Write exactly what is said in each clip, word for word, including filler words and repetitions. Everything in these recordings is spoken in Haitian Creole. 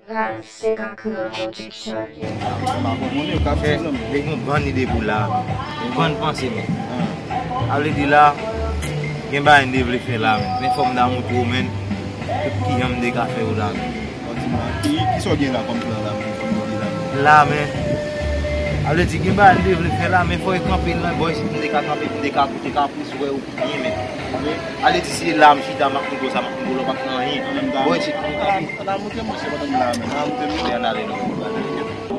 Ralph Senkant Creole Production. Fè, gen yon bann ide pou la. Yon bann panse, men. Sa vle di la, gen bagay m te vle fè la, men. Men fò m ta montre w, men, tout kijan m te ka fè yo la, men. Ki, ki sa w gen la kòm plan la, men, kòm ide la, men? La, men. Sa vle di, gen bagay m te vle fè la, men fò e kanpe nan bò isit, m te ka kanpe, m te ka koute kapris, wè yo byen, men. Ale di se la m chita, m ap moute w sa, m ap moute w la, w p ap fè anyen. Bò isit, m te kanpe. Ala, ala, montre m, monchè, pandan m la, men. Ala, montre m, monchè, ala, ale, non.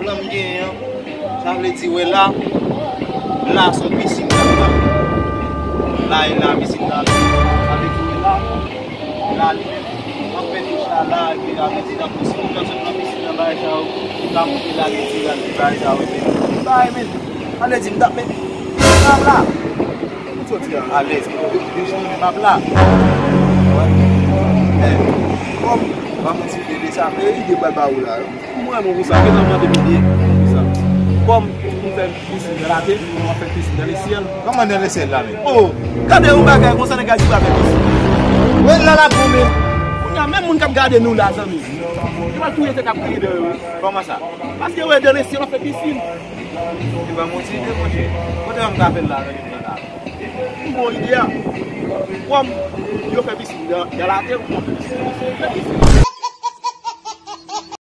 Plan m genyen an, sa vle di, wè la, la se yon pisin k ap la. La e la, pisin la. Sa vle di, wè la, la li menm, m ap fè touch la, la, epi la, vle di, nan pisin, nan sot nan pisin nan, bagay sa yo, li ka monte la, li tire, li bagay sa yo, epi, bagay, men. Ale di, m t ap, men, m ap la. Ou soti a? Alèz, men, men, men, men, m ap la. Eh, kòm, pa manti, bebe, sa, e, ide bal ba ou la. Mwen, mwen, pou sa, ke nan mande bebe, pou sa. Kòm, pou fè pisin nan latè, mwen fè pisin nan lesyèl. Kòman nan lesyèl la, men? Oh, gade yon bagay, konsa, nèg la di pa fè pisin. Wè, la, la, bon, men. Kounye a, menm moun k ap gade nou la, zanmi. Yo pral touye tèt ap kriye dèyè yo. Kòman sa? Paske, wè, nan lesyèl, w ap fè pisin. Se pa manti, monchè. Kote m ka fè l la, nan lesyèl la? M gon ide a. Kòm yo fè pisin nan, nan latè, ou konn fè pisin nan lesyèl.